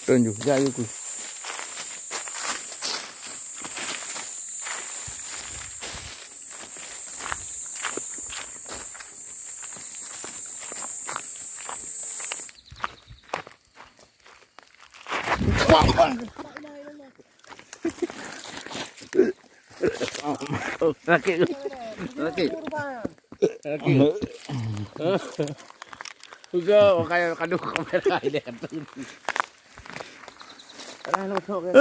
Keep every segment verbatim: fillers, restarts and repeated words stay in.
Tunjuk, jak yuk. Sakit. Sakit. Sakit. Uga, makanya kadu kamera ini kan. Pernah losok ke?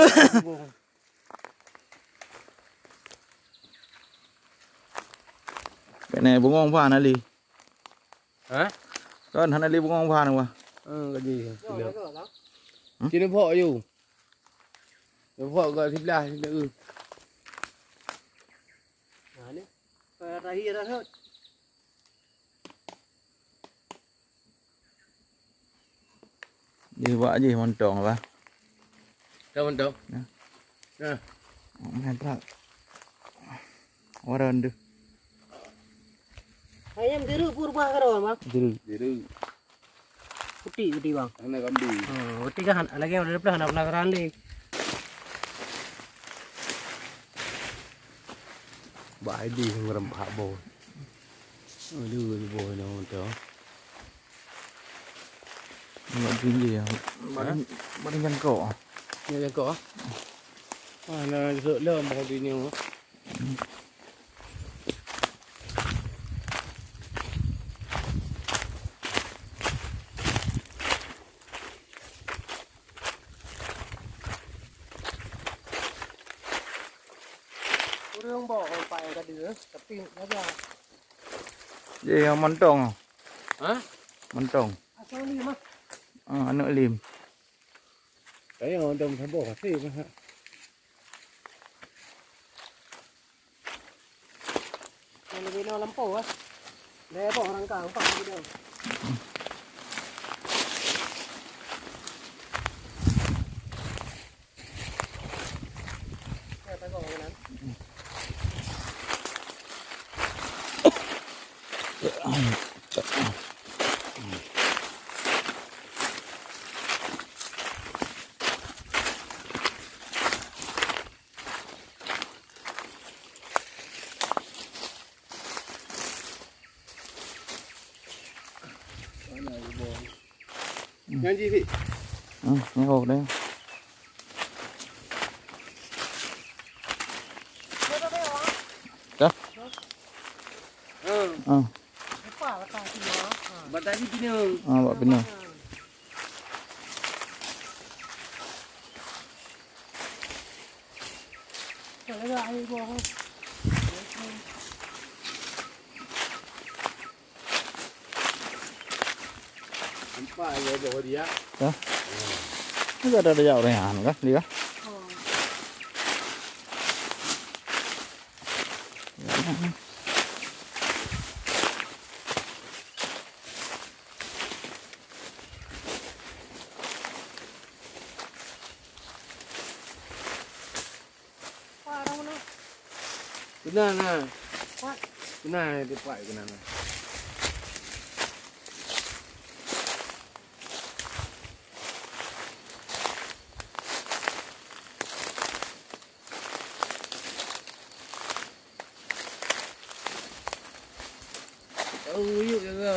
Kena bungong pan ali. Ha? Kan hana lé bungong bahan wah. Hmm, gaji. Hmm? Sini bok yu. Bok kat sebelah sini. Nah, ni. Kau tahi dah, Hud. Jih buat jih montong apa? Dah montong? Nah. Nah. Mantap. Orang tu. Ayam jeruk pun rubah karo, Bang. Jeruk. Jeruk. Putih, putih, Bang. Anak kambing. Ha, putih kan lagi udah pernah nak penasaran deh. Bah ini ngerempak bau. Aduh, bau ni tu. Nampak tinggi ya. Badan, badan jangkok. Ni jangkok ah. Mana jesok lom bau dunia. Ureueng bawa orang pakai ka dia, tapi jaga. Dia yang mentong. Ha? Mentong. Asal ni mah. Ah, anak lim. Saya orang dah sabar pasti mah. Yang lebih nak lampau ah. Dah apa orang kau empat lebih dah. Nyan jih, Fik. Hmm, ni hok deh. Dah. Hmm. Ah. Batang ni pinang. Ah, bak pinang. Nampak ya, bawa dia. Dah. Ni ada, ada jauh dah, kan? Dia. Keunan na. Keunan na, teumpat keunan na. Oh, yuk, ya, ya.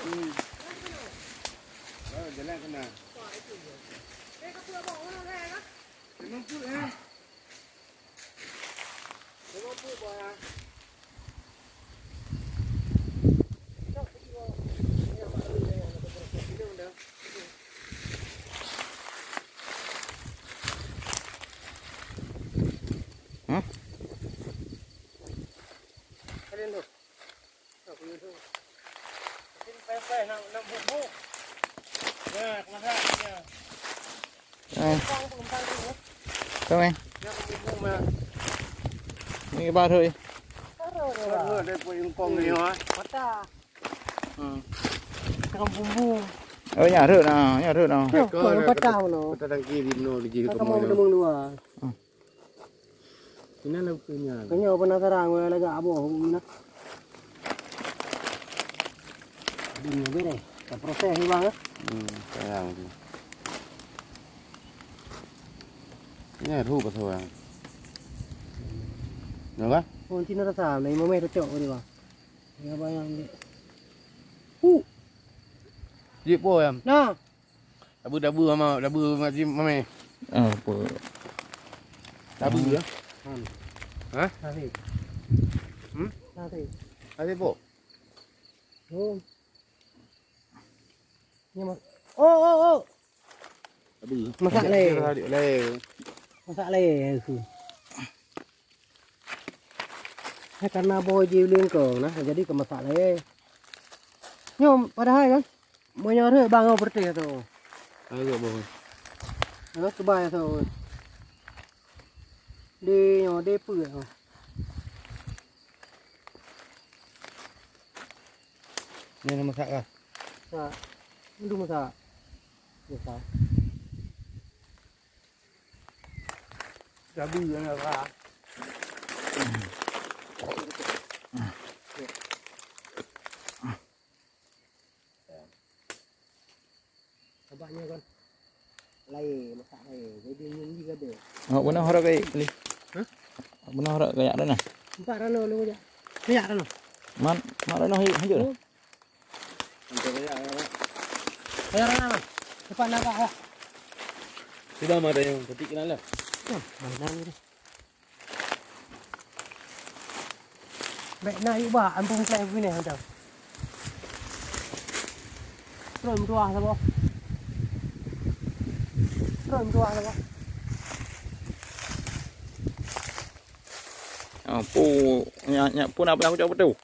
Hmm. Oh, jalan kena. Memang pun, eh. Memang pun, bah. Hmm? Eh. Kau, eh. Ni baru, eh. Hmm. Oh, nyan rhot na, nyan rhot na. Kau patah lo. Patah dangki di meno di jih. Kamu dua. Hmm. Ina lagu nya. Kanya penasaran, gua lagak aboh guna. Ini bereh. Kita proses ni bang. Hmm, sayang tu. Ini ada rupa seorang. Nampak? Oh, cina rasa. Nah, imam tu cok dia bang. Ya bang yang dia. Hu. Dia po ya. Nah. Tabu, tabu, mama, tabu, mama. Apa? Tabu ya? Hmm. Hah? Nasi. Hmm? Nasi. Nasi po. Oh. Ni mas. Oh, oh, oh. Tabu. Masak lé. Masak lé. Masak lé aku. Hai karena boh ji lingkong nah, jadi kemasak lé. Nyoe padahai kan. Meunyoe rhot bang nyoe beureuti tu. Agak boh. Agak kebai tu. Di nyoe di peue tu. Ni nama masak kah? Masak. Itu masak. Masak. Gabu yang apa? Abahnya kan. Lain masak lain. Jadi nyan juga ada. Awak pernah horok kayak ni? Hah? Awak pernah horok kayak mana? Empat rano lu aja. Kayak rano. Man, mak rano hijau. Oh. Saya rana lah. Cepat nak kak. Sudah mah ada yang ketik kenal lah. Mana ni? Baik nak yuk bah, ampun saya punya macam. Terus dua sama. Terus dua sama. Ampun, nyak nyak pun apa yang aku cakap betul.